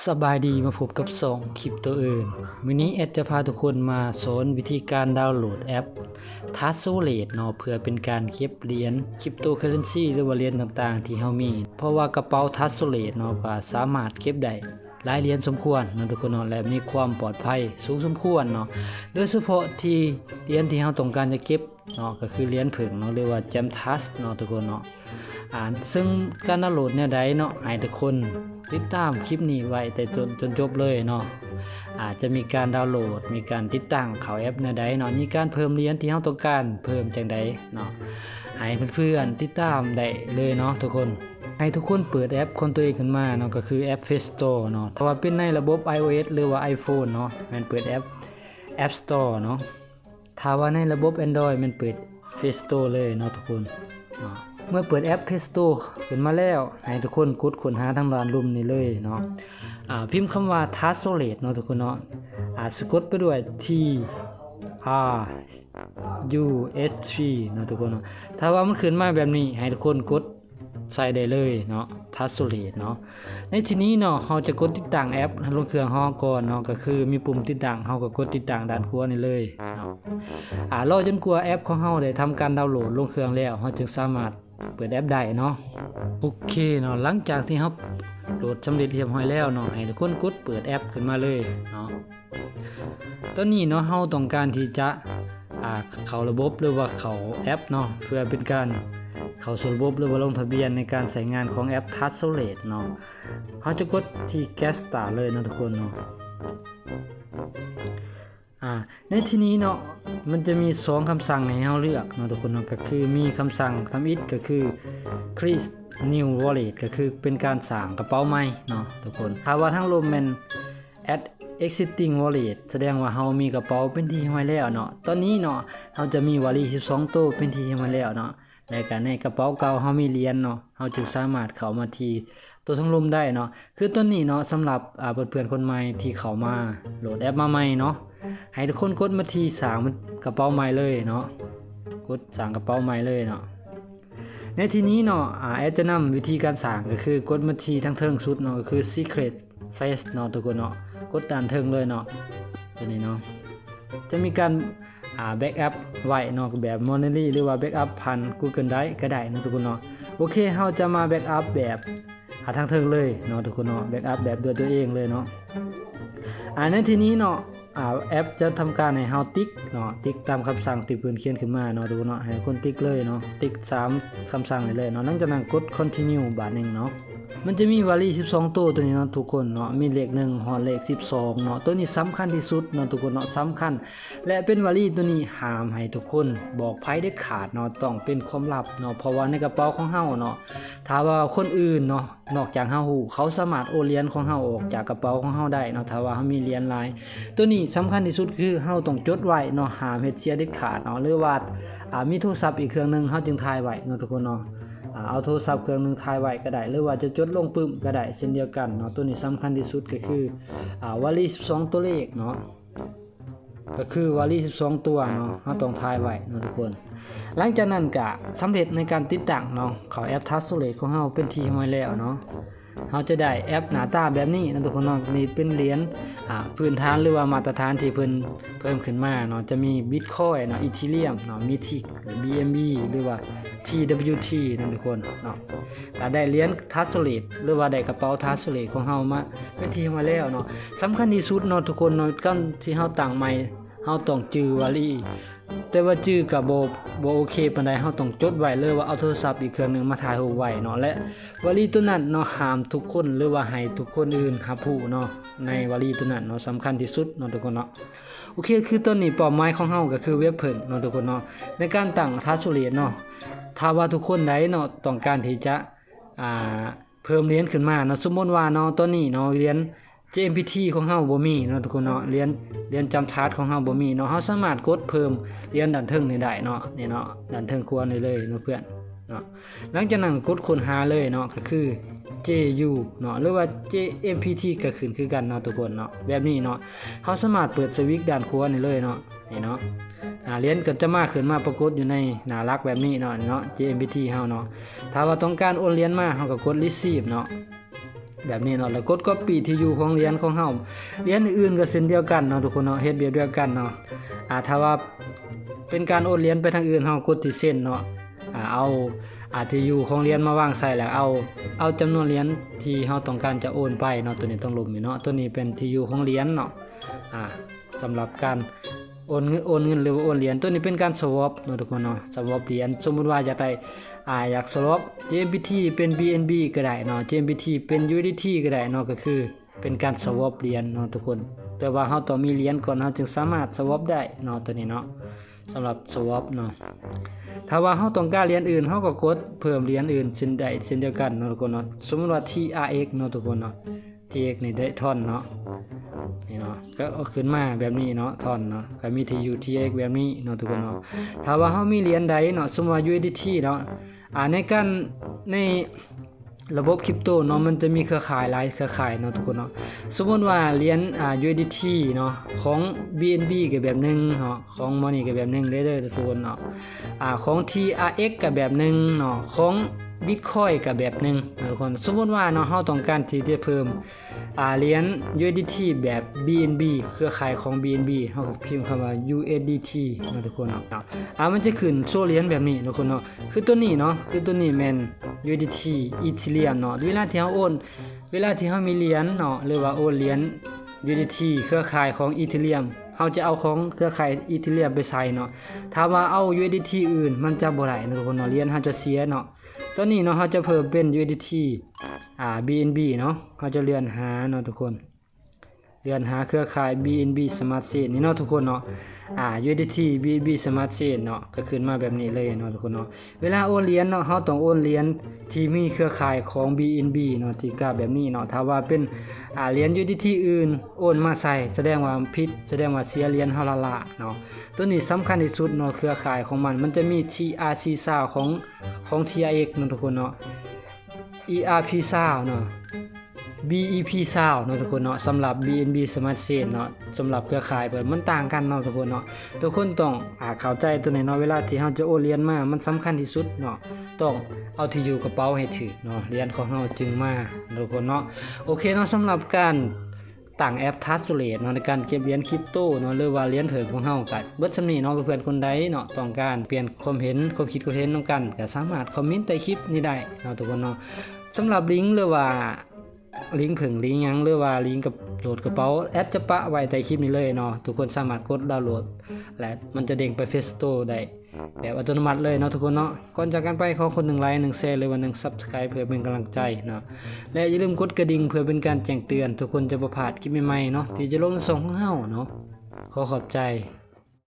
ສະບາຍດີ ມາພົບກັບຊ່ອງ Crypto Earn. ມື້ນີ້ແອັດຈະພາທຸກຄົນມາສອນວິທີການດາວໂຫຼດແອັບ Trust Wallet ເນາະ ເພື່ອເປັນການເກັບຫຼຽນ Cryptocurrency ຫຼືວ່າຫຼຽນຕ່າງໆທີ່ເຮົາມີ, ເພາະວ່າກະເປົາ Trust Wallet ເນາະ ກໍສາມາດເກັບໄດ້ຫຼາຍຫຼຽນສົມຄວນເນາະທຸກຄົນເນາະ ແລະ ມີຄວາມປອດໄພສູງສົມຄວນເນາະ, ໂດຍສະເພາະທີ່ຫຼຽນທີ່ເຮົາຕ້ອງການຈະເກັບ ເນາະ ກໍຄືຫຼຽນເຜິ້ງເນາະ ຫຼືວ່າ Gem Trust ເນາະທຸກຄົນເນາະ. ອາ ເຊິ່ງການດາວໂຫຼດແນວໃດເນາະ ໃຫ້ທຸກຄົນຕິດຕາມຄລິບນີ້ໄວ້ແຕ່ຕົ້ນຈົນຈົບເລີຍເນາະ. ອາ ຈະມີການດາວໂຫຼດ ມີການຕິດຕັ້ງເຂົ້າແອັບແນວໃດເນາະ ມີການເພີ່ມຫຼຽນທີ່ເຮົາຕ້ອງການເພີ່ມຈັ່ງໃດເນາະ ໃຫ້ເພື່ອນໆຕິດຕາມໄດ້ເລີຍເນາະທຸກຄົນ. ໃຫ້ທຸກຄົນເປີດແອັບຂອງຕົວເອງຂຶ້ນມາເນາະ ກໍຄືແອັບ Play Store ເນາະ. ຖ້າວ່າເປັນໃນລະບົບ iOS ຫຼືວ່າ iPhone ເນາະ ແມ່ນເປີດແອັບ App Store ເນາະ. ຖ້າວ່າໃນລະບົບ Android ແມ່ນເປີດ Play Store ເລີຍເນາະທຸກຄົນເນາະ. ເມື່ອເປີດແອັບ Play Store ຂຶ້ນມາແລ້ວ ໃຫ້ທຸກຄົນກົດຄົ້ນຫາທາງດ້ານລຸ່ມນີ້ເລີຍເນາະ. ອາ ພິມຄຳວ່າ Trust Wallet ເນາະທຸກຄົນເນາະ. ອາ ສະກົດໄປດ້ວຍ T R U S T ເນາະທຸກຄົນເນາະ. ຖ້າວ່າມັນຂຶ້ນມາແບບນີ້ ໃຫ້ທຸກຄົນກົດ ໃສ່ໄດ້ເລີຍເນາະ Trust Wallet ເນາະ. ໃນທີ່ນີ້ເນາະ ເຮົາຈະກົດຕິດຕັ້ງແອັບລົງເຄື່ອງເຮົາກ່ອນເນາະ ກໍຄືມີປຸ່ມຕິດຕັ້ງ ເຮົາກໍກົດຕິດຕັ້ງດ້ານຂວານີ້ເລີຍເນາະ. ອາ ລໍຈົນກວ່າແອັບຂອງເຮົາໄດ້ທຳການດາວໂຫຼດລົງເຄື່ອງແລ້ວ ເຮົາຈຶ່ງສາມາດເປີດແອັບໄດ້ເນາະ. ໂອເຄເນາະ ຫຼັງຈາກທີ່ເຮົາໂຫຼດສຳເລັດຮຽບຮ້ອຍແລ້ວເນາະ ໃຫ້ທຸກຄົນກົດເປີດແອັບຂຶ້ນມາເລີຍເນາະ. ຕອນນີ້ເນາະ ເຮົາຕ້ອງການທີ່ຈະ ອາ ເຂົ້າລະບົບ ຫຼືວ່າເຂົ້າແອັບເນາະ ເພື່ອເປັນການເຂົ້າສູ່ລະບົບ ຫຼືວ່າລົງທະບຽນໃນການໃຊ້ງານຂອງແອັບ Trust Wallet ເນາະ. ເຮົາຈະກົດທີ່ Get Start ເລີຍເນາະທຸກຄົນເນາະ. ອາ ໃນທີ່ນີ້ເນາະ ມັນຈະມີສອງຄຳສັ່ງໃຫ້ເຮົາເລືອກເນາະທຸກຄົນເນາະ ກໍຄືມີຄຳສັ່ງທຳອິດ ກໍຄື Create New Wallet ກໍຄືເປັນການສ້າງກະເປົາໃໝ່ເນາະທຸກຄົນ. ຖ້າວ່າທາງລຸ່ມແມ່ນ Add Existing Wallet ສະແດງວ່າເຮົາມີກະເປົາເປັນທີ່ຮຽບຮ້ອຍແລ້ວເນາະ. ຕອນນີ້ເນາະ ເຮົາຈະມີວາລີສິບສອງໂຕເປັນທີ່ຮຽບຮ້ອຍແລ້ວເນາະ ແລະກະໃນກະເປົາເກົ່າເຮົາມີຫຼຽນເນາະ ເຮົາຈຶ່ງສາມາດເຂົ້າມາທີ່ໂຕທາງລຸ່ມໄດ້ເນາະ. ຄືຕອນນີ້ເນາະ ສຳລັບ ອາ ເພື່ອນໆຄົນໃໝ່ທີ່ເຂົ້າມາໂຫຼດແອັບມາໃໝ່ເນາະ ໃຫ້ທຸກຄົນກົດມາທີ່ສ້າງກະເປົາໃໝ່ເລີຍເນາະ ກົດສ້າງກະເປົາໃໝ່ເລີຍເນາະ. ໃນທີ່ນີ້ເນາະ ອາ ແອັດຈະນຳວິທີການສ້າງ ກໍຄືກົດມາທີ່ທາງເທິງສຸດເນາະ ກໍຄື Secret Phrase ເນາະທຸກຄົນເນາະ ກົດດ້ານເທິງເລີຍເນາະ. ຕົວນີ້ເນາະ ຈະມີການ ອາ Backup ໄວ້ເນາະ ແບບ Monero ຫຼືວ່າ Backup ຜ່ານ Google Drive ກໍໄດ້ເນາະທຸກຄົນເນາະ. ໂອເຄ ເຮົາຈະມາ Backup ແບບ ອາ ທາງເທິງເລີຍເນາະທຸກຄົນເນາະ Backup ແບບດ້ວຍຕົວເອງເລີຍເນາະ. ອາ ໃນທີ່ນີ້ເນາະ ອາ ແອັບຈະທຳການໃຫ້ເຮົາຕິກເນາະ ຕິກຕາມຄຳສັ່ງທີ່ເພິ່ນຂຽນຂຶ້ນມາເນາະທຸກຄົນເນາະ. ໃຫ້ຄົນຕິກເລີຍເນາະ ຕິກສາມຄຳສັ່ງນີ້ເລີຍເນາະ. ຫຼັງຈາກນັ້ນກົດ Continue ບາດໜຶ່ງເນາະ. ມັນຈະມີວາລີສິບສອງໂຕ ໂຕນີ້ເນາະທຸກຄົນເນາະ ມີເລກໜຶ່ງຮອດເລກສິບສອງເນາະ. ໂຕນີ້ສຳຄັນທີ່ສຸດເນາະທຸກຄົນເນາະ ສຳຄັນ ແລະ ເປັນວາລີໂຕນີ້ຫ້າມໃຫ້ທຸກຄົນບອກໃຜເດັດຂາດເນາະ ຕ້ອງເປັນຄວາມລັບເນາະ ເພາະວ່າໃນກະເປົາຂອງເຮົາເນາະ ຖ້າວ່າຄົນອື່ນເນາະ ນອກຈາກເຮົາຮູ້ ເຂົາສາມາດໂອນຫຼຽນຂອງເຮົາອອກຈາກກະເປົາຂອງເຮົາໄດ້ເນາະ ຖ້າວ່າເຮົາມີຫຼຽນຫຼາຍ. ໂຕນີ້ສຳຄັນທີ່ສຸດຄືເຮົາຕ້ອງຈົດໄວ້ເນາະ ຫ້າມເຮັດເສຍເດັດຂາດເນາະ ຫຼືວ່າ ອາ ມີໂທລະສັບອີກເຄື່ອງໜຶ່ງ ເຮົາຈຶ່ງຖ່າຍໄວ້ເນາະທຸກຄົນເນາະ. ອາ ເອົາໂທລະສັບເຄື່ອງໜຶ່ງຖ່າຍໄວ້ກໍໄດ້ ຫຼືວ່າຈະຈົດລົງປຶ້ມກໍໄດ້ເຊັ່ນດຽວກັນເນາະ. ໂຕນີ້ສຳຄັນທີ່ສຸດກໍຄື ອາ ວາລີສິບສອງຕົວເລກເນາະ ກໍຄືວາລີສິບສອງຕົວເນາະ ເຮົາຕ້ອງຖ່າຍໄວ້ເນາະທຸກຄົນ. ຫຼັງຈາກນັ້ນກະສຳເລັດໃນການຕິດຕັ້ງເນາະ ເຂົ້າແອັບ Trust Wallet ຂອງເຮົາເປັນທີ່ຮຽບຮ້ອຍແລ້ວເນາະ. ເຮົາຈະໄດ້ແອັບໜ້າຕາແບບນີ້ເນາະທຸກຄົນເນາະ. ນີ້ເປັນຫຼຽນ ອາ ພື້ນຖານ ຫຼືວ່າມາດຕະຖານທີ່ເພິ່ນເພີ່ມຂຶ້ນມາເນາະ. ຈະມີ Bitcoin ເນາະ, Ethereum ເນາະ, Matic ຫຼື BNB ຫຼືວ່າ TWT ເນາະທຸກຄົນເນາະ. ກະໄດ້ຫຼຽນ Trust Wallet ຫຼືວ່າໄດ້ກະເປົາ Trust Wallet ຂອງເຮົາມາເປັນທີ່ຮຽບຮ້ອຍແລ້ວເນາະ. ສຳຄັນທີ່ສຸດເນາະທຸກຄົນເນາະ ກ່ອນທີ່ເຮົາຕັ້ງໃໝ່ ເຮົາຕ້ອງຈື່ວາລີ ແຕ່ວ່າຈື່ກໍບໍ່ ບໍ່ໂອເຄປານໃດ ເຮົາຕ້ອງຈົດໄວ້ເລີຍວ່າເອົາໂທລະສັບອີກເຄື່ອງໜຶ່ງມາຖ່າຍຮູບໄວ້ເນາະ. ແລະ ວາລີໂຕນັ້ນເນາະ ຫ້າມທຸກຄົນ ຫຼືວ່າໃຫ້ທຸກຄົນອື່ນຮັບຮູ້ເນາະ ໃນວາລີໂຕນັ້ນເນາະ ສຳຄັນທີ່ສຸດເນາະທຸກຄົນເນາະ. ໂອເຄ ຄືຕອນນີ້ເປົ້າໝາຍຂອງເຮົາກໍຄືເວັບເຜິ້ງເນາະທຸກຄົນເນາະ ໃນການຕັ້ງ Trust Wallet ເນາະ. ຖ້າວ່າທຸກຄົນໃດເນາະ ຕ້ອງການທີ່ຈະ ອ່າ ເພີ່ມຫຼຽນຂຶ້ນມາເນາະ ສົມມຸດວ່າເນາະ ຕອນນີ້ເນາະ ຫຼຽນ JMPT ຂອງເຮົາບໍ່ມີເນາະທຸກຄົນເນາະ ຫຼຽນ ຫຼຽນ Gem Trust ຂອງເຮົາບໍ່ມີເນາະ ເຮົາສາມາດກົດເພີ່ມຫຼຽນດ້ານເທິງນີ້ໄດ້ເນາະ ນີ້ເນາະ ດ້ານເທິງຂວານີ້ເລີຍເນາະເພື່ອນເນາະ. ຫຼັງຈາກນັ້ນກົດຄົ້ນຫາເລີຍເນາະ ກໍຄື JU ເນາະ ຫຼືວ່າ JMPT ກໍຂຶ້ນຄືກັນເນາະທຸກຄົນເນາະ ແບບນີ້ເນາະ. ເຮົາສາມາດເປີດສະວິດດ້ານຂວານີ້ເລີຍເນາະ ນີ້ເນາະ ອາ ຫຼຽນກໍຈະມາຂຶ້ນມາປາກົດຢູ່ໃນໜ້າຫຼັກແບບນີ້ເນາະ ເນາະ JMPT ເຮົາເນາະ. ຖ້າວ່າຕ້ອງການໂອນຫຼຽນມາ ເຮົາກໍກົດ Receive ເນາະ. ແບບນີ້ເນາະ ແລ້ວກົດ copy ທີ່ຢູ່ຂອງຫຼຽນຂອງເຮົາ. ຫຼຽນອື່ນໆກໍເຊັ່ນດຽວກັນເນາະທຸກຄົນເນາະ ເຮັດແບບດຽວກັນເນາະ. ອາ ຖ້າວ່າເປັນການໂອນຫຼຽນໄປທາງອື່ນ ເຮົາກົດທີ່ send ເນາະ. ອາ ເອົາ ອາ ທີ່ຢູ່ຂອງຫຼຽນມາວາງໃສ່ ແລ້ວເອົາ ເອົາຈຳນວນຫຼຽນທີ່ເຮົາຕ້ອງການຈະໂອນໄປເນາະ. ໂຕນີ້ຕ້ອງລົມນີ້ເນາະ ໂຕນີ້ເປັນທີ່ຢູ່ຂອງຫຼຽນເນາະ. ອາ ສຳລັບການໂອນເງິນ ໂອນເງິນ ຫຼືວ່າໂອນຫຼຽນ. ໂຕນີ້ເປັນການ swap ເນາະທຸກຄົນເນາະ swap ຫຼຽນ. ສົມມຸດວ່າຢາກໄດ້ ອາ ຢາກ swap JMPT ເປັນ BNB ກໍໄດ້ເນາະ JMPT ເປັນ USDT ກໍໄດ້ເນາະ ກໍຄືເປັນການ swap ຫຼຽນເນາະທຸກຄົນ. ແຕ່ວ່າເຮົາຕ້ອງມີຫຼຽນກ່ອນ ເຮົາຈຶ່ງສາມາດ swap ໄດ້ເນາະ ໂຕນີ້ເນາະ. ສຳລັບ swap ເນາະ ຖ້າວ່າເຮົາຕ້ອງການຫຼຽນອື່ນ ເຮົາກໍກົດເພີ່ມຫຼຽນອື່ນເຊັ່ນໃດເຊັ່ນດຽວກັນເນາະທຸກຄົນເນາະ. ສົມມຸດວ່າ TRX ເນາະທຸກຄົນເນາະ TRX ນີ້ໄດ້ TON ເນາະ ນີ້ເນາະ ກໍເອົາຂຶ້ນມາແບບນີ້ເນາະ TON ເນາະ ກໍມີທີ່ຢູ່ TRX ແບບນີ້ເນາະທຸກຄົນເນາະ. ຖ້າວ່າເຮົາມີຫຼຽນໃດເນາະ ສົມມຸດວ່າ USDT ເນາະ ອາ ໃນການ ໃນລະບົບຄຣິບໂຕເນາະ ມັນຈະມີເຄືອຂ່າຍຫຼາຍເຄືອຂ່າຍເນາະທຸກຄົນເນາະ. ສົມມຸດວ່າຫຼຽນ ອາ USDT ເນາະ ຂອງ BNB ກໍແບບໜຶ່ງເນາະ ຂອງ Money ກໍແບບໜຶ່ງເດີ ເດີທຸກຄົນເນາະ. ອາ ຂອງ TRX ກໍແບບໜຶ່ງເນາະ ຂອງ Bitcoin ກໍແບບໜຶ່ງເນາະທຸກຄົນ. ສົມມຸດວ່າເນາະ ເຮົາຕ້ອງການທີ່ຈະເພີ່ມ ອາ ຫຼຽນ USDT ແບບ BNB ເຄືອຂ່າຍຂອງ BNB ເຮົາກໍພິມຄຳວ່າ USDT ເນາະທຸກຄົນເນາະ. ອາ ມັນຈະຂຶ້ນໂຊຫຼຽນແບບນີ້ເນາະທຸກຄົນເນາະ ຄືໂຕນີ້ເນາະ ຄືໂຕນີ້ແມ່ນ USDT Ethereum ເນາະ. ເວລາທີ່ເຮົາໂອນ ເວລາທີ່ເຮົາມີຫຼຽນເນາະ ຫຼືວ່າໂອນຫຼຽນ USDT ເຄືອຂ່າຍຂອງ Ethereum ເຮົາຈະເອົາຂອງເຄືອຂ່າຍ Ethereum ໄປໃສ່ເນາະ. ຖ້າວ່າເອົາ USDT ອື່ນ ມັນຈະບໍ່ໄດ້ເນາະທຸກຄົນເນາະ ຫຼຽນເຮົາຈະເສຍເນາະ. ຕອນນີ້ເນາະ ເຮົາຈະເພີ່ມເປັນ USDT ອາ BNB ເນາະ ເຮົາຈະເລື່ອນຫາເນາະທຸກຄົນ ເລື່ອນຫາເຄືອຂ່າຍ BNB Smart Chain ນີ້ເນາະທຸກຄົນເນາະ. ອາ USDT BNB Smart Chain ເນາະ ກໍຂຶ້ນມາແບບນີ້ເລີຍເນາະທຸກຄົນເນາະ. ເວລາໂອນຫຼຽນເນາະ ເຮົາຕ້ອງໂອນຫຼຽນທີ່ມີເຄືອຂ່າຍຂອງ BNB ເນາະ ທີ່ກາແບບນີ້ເນາະ. ຖ້າວ່າເປັນ ອາ ຫຼຽນ USDT ອື່ນໂອນມາໃສ່ ສະແດງວ່າຜິດ ສະແດງວ່າເສຍຫຼຽນເຮົາລ້າໆເນາະ. ໂຕນີ້ສຳຄັນທີ່ສຸດເນາະ ເຄືອຂ່າຍຂອງມັນ ມັນຈະມີ TRC ຊາວຂອງ ຂອງ TRX ເນາະທຸກຄົນເນາະ ERP ຊາວເນາະ BEP ຊາວເນາະທຸກຄົນເນາະ. ສຳລັບ BNB Smart Chain ເນາະ ສຳລັບເຄືອຂ່າຍເພິ່ນມັນຕ່າງກັນເນາະທຸກຄົນເນາະ. ທຸກຄົນຕ້ອງ ອາ ເຂົ້າໃຈໂຕນີ້ເນາະ ເວລາທີ່ເຮົາຈະໂອນຫຼຽນມາ ມັນສຳຄັນທີ່ສຸດເນາະ ຕ້ອງເອົາທີ່ຢູ່ກະເປົາໃຫ້ຖືກເນາະ ຫຼຽນຂອງເຮົາຈຶ່ງມາທຸກຄົນເນາະ. ໂອເຄເນາະ ສຳລັບການ ຕັ້ງແອັບ Trust Wallet ເນາະ ໃນການເກັບຫຼຽນຄຣິບໂຕເນາະ ຫຼືວ່າຫຼຽນເພີ່ມຂອງເຮົາ ກໍເບິດສ່ຳນີ້ເນາະ. ເພື່ອນໆຄົນໃດເນາະ ຕ້ອງການປ່ຽນຄວາມເຫັນ ຄວາມຄິດຄວາມເຫັນນຳກັນ ກໍສາມາດຄອມເມັນໃຕ້ຄລິບນີ້ໄດ້ເນາະທຸກຄົນເນາະ. ສຳລັບລິງ ຫຼືວ່າລິງເຜິ້ງ ລິງຫຍັງ ຫຼືວ່າລິງກັບໂຫຼດກະເປົາ ແອັດຈະປະໄວ້ໃຕ້ຄລິບນີ້ເລີຍເນາະ. ທຸກຄົນສາມາດກົດດາວໂຫຼດ ແລະ ມັນຈະເດ້ງໄປ Play Store ໄດ້ ແບບອັດຕະໂນມັດເລີຍເນາະທຸກຄົນເນາະ. ກ່ອນຈາກກັນໄປ ຂໍຄົນໜຶ່ງໄລຄ໌ ໜຶ່ງແຊຣ ຫຼືວ່າໜຶ່ງ Subscribe ເພື່ອເປັນກຳລັງໃຈເນາະ ແລະ ຢ່າລືມກົດກະດິ່ງເພື່ອເປັນການແຈ້ງເຕືອນ ທຸກຄົນຈະບໍ່ພາດຄລິບໃໝ່ໆເນາະ ທີ່ຈະລົງໃນຊ່ອງຂອງເຮົາເນາະ. ຂໍຂອບໃຈ.